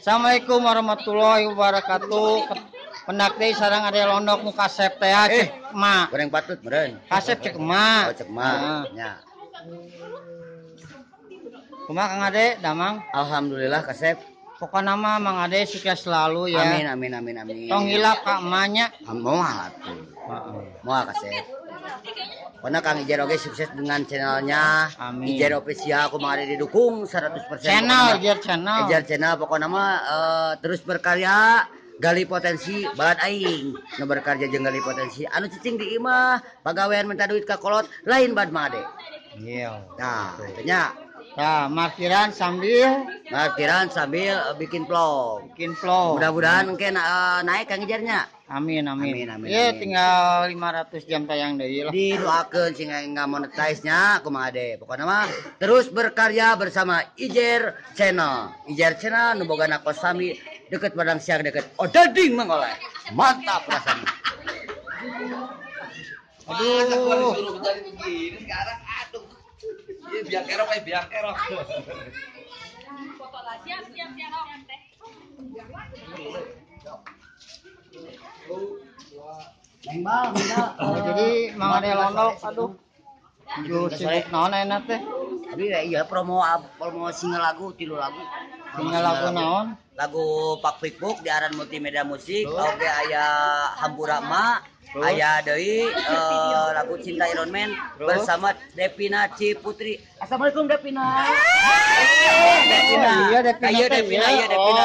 Assalamualaikum warahmatullahi wabarakatuh. Pendak deui sareng Ade Londok nu kasep teh cek emak. Goreng patut meureun. Kasep cek emak. Oh, cek emak. Nya. Kumaha Kang Ade, damang? Alhamdulillah kasep. Pokokna mah Mang Ade sukses selalu ya. Amin amin amin amin. Tong hilap ka emaknya. Moal atuh. Moal kasep. Pokoknya Kang Ijer oge sukses dengan channelnya. Amin. Ijer Official aku Mang Ade didukung 100%. Channel Ijer Channel. Ijer Channel pokoknya mah terus berkarya, gali potensi balad aing. Nu berkarya jeung gali potensi. Anu cicing di imah, pagawean minta duit ka kolot, lain bad Mang Ade. Iya. Nah, itunya. Nah, markiran sambil bikin vlog. Bikin vlog. Mudah-mudahan mungkin naik Kang Ijernya. Amin amin. Amin, amin, ya, amin. Tinggal 500 jam tayang deui lah. Didoakeun sing enggak monetize-nya kumaha Ade. Pokoknya mah terus berkarya bersama Ijer Channel. Ijer Channel nu bogana kosami deket Padang Siang deket Odading Mang Oleh. Mantap rasanya. Aduh. Disuruh jadi begini sekarang aduh. Iya biang kerok kayak biang kerok. Foto lah siap siap siap teh. Neng bal, Oh, jadi Mang Ade Londok aduh. Ju sibuk naon ayeuna teh? Abi iya promo single lagu, 3 lagu. Single lagu naon? Lagu Pak Fikbuk di Aran Multimedia Musik, oge aya Hampura Ma, aya deui lagu Cinta Iron Man bersama Devina Ciputri. Assalamualaikum Devina. Devina. Iya Devina. Iya Devina, iya Devina.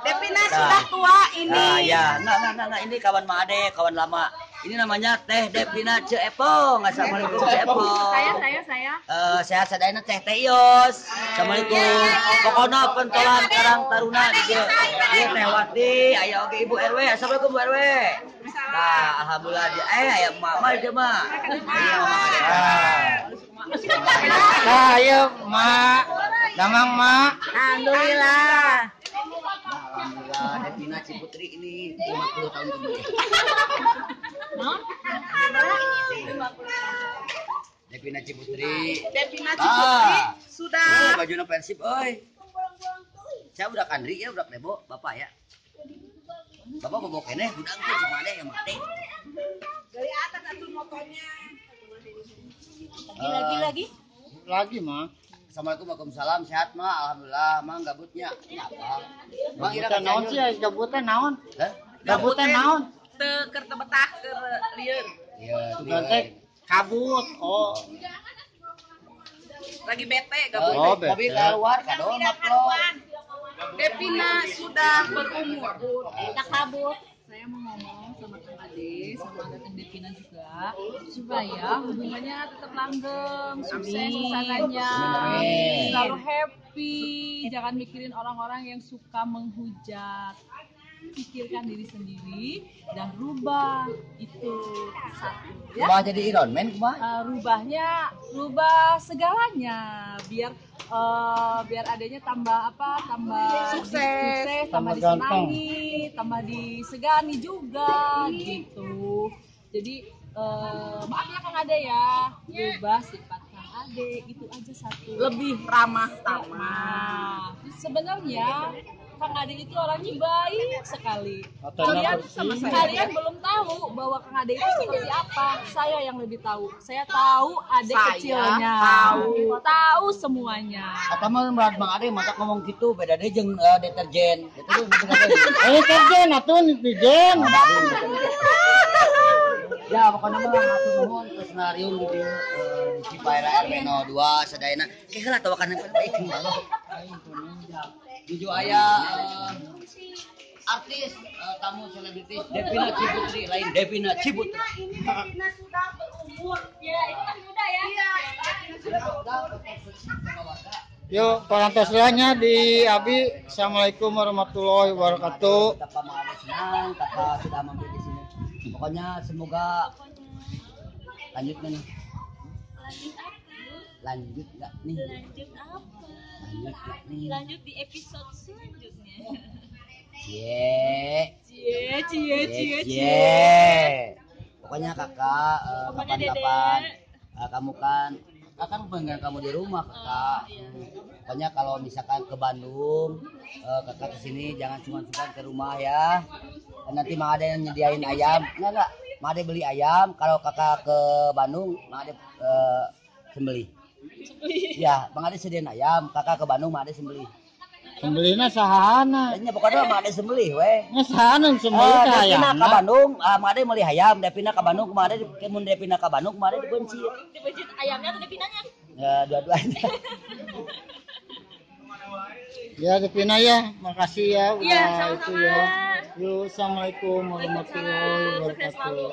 Devina sudah tua ini. Nah, ya. Nah, ini kawan Ma Ade, kawan lama. Ini namanya Teh Devina Ce Epong. Assalamualaikum Ce Epong. Saya. Sehat sadayana Teh Teh Yos. Assalamualaikum. Pokokna pentolan Karang Taruna di dieu. Ieu Teh Wati, aya oge Ibu RW. Assalamualaikum Bu RW. Nah, alhamdulillah aya emak mah ieu mah. Ieu mah. Nah, ieu Mak. Damang Mak. Alhamdulillah. Alhamdulillah Devina Ciputri ini 50 tahun kemudian. Devina Ciputri. Devina Ciputri sudah. Oh, bajunya Persib euy. Saya udah kandri ya, udah lebo, Bapak ya. Bapak bobo keneh budak teh cuma ade yang mati. Dari atas atuh motornya. Lagi mah. Assalamualaikum, waalaikumsalam, sehat mah, alhamdulillah, mah gabutnya. Kenapa? Mang ira naon sih, gabutnya naon? Hah? Gabutnya naon? Teu keur teu betah keur lieur. Iya, teh kabut. Oh. Lagi bete gabut. Oh, bete. Tapi keluar kadon upload. Devina sudah berumur. Tak kabut. Saya mau ngomong sama Kang Ade, sama Dateng Devina juga, supaya hubungannya tetap langgeng, sukses usahanya, selalu happy, jangan mikirin orang-orang yang suka menghujat. Pikirkan diri sendiri dan rubah itu satu ya. Rubah jadi Iron Man kumaha? Rubahnya, rubah segalanya biar biar adanya tambah apa? Tambah sukses, tambah disenangi, tambah disegani juga gitu. Jadi maaf ya Kang Ade ya, rubah sifat Kang Ade itu aja satu. Lebih ramah tamah. Sebenarnya Kang Ade itu orangnya baik sekali. Kalian belum tahu bahwa Kang Ade itu seperti apa. Saya yang lebih tahu. Saya tahu Ade kecilnya. Tahu semuanya. Atau mah berat Bang Ade mata ngomong gitu beda deh jeung deterjen. Deterjen atuh netizen. Ya pokoknya mah hatur nuhun terus nariung di dieu di Cipaera RW 02 sadayana. Ke heula tawakan baik. Juju aya artis tamu selebritis Devina Ciputri lain Devina Ciputra. Ini Devina sudah berumur. Ya, itu masih muda ya. Iya, Devina sudah berumur. Yuk, parantos di Abi. Assalamualaikum warahmatullahi wabarakatuh. Betapa Mang Ade senang, kakak sudah mampir di sini. Pokoknya semoga lanjut nih. Lanjut apa? Lanjut nggak nih? Lanjut apa? Lanjut nggak nih? Lanjut di episode selanjutnya. Cie. Cie, cie, cie, cie. Pokoknya kakak kapan-kapan kamu kan Akan pengen kamu di rumah kakak. Pokoknya kalau misalkan ke Bandung, kakak kesini jangan sungkan-sungkan ke rumah ya. Nanti Mang Ade yang nyediain ayam. Enggak. Mang Ade beli ayam. Kalau kakak ke Bandung, Mang Ade sembelih. Ya, Mang Ade sediain ayam. Kakak ke Bandung, Mang Ade sembelih. Sembelihna sahana? Nya pokoknya Mang Ade sembelih weh. Nya sahana sembelih teh Devina ayamna. ke Bandung, Mang Ade meuli ayam, Devina ke Bandung, Mang Ade mun Devina ke Bandung, Mang Ade dibenci. Dibenci ayamnya atau Devinanya? Ya, dua-duanya. Ya Devina ya, makasih ya udah Iya, sama-sama. itu ya. Yuk, assalamualaikum warahmatullahi Sukses selalu. wabarakatuh.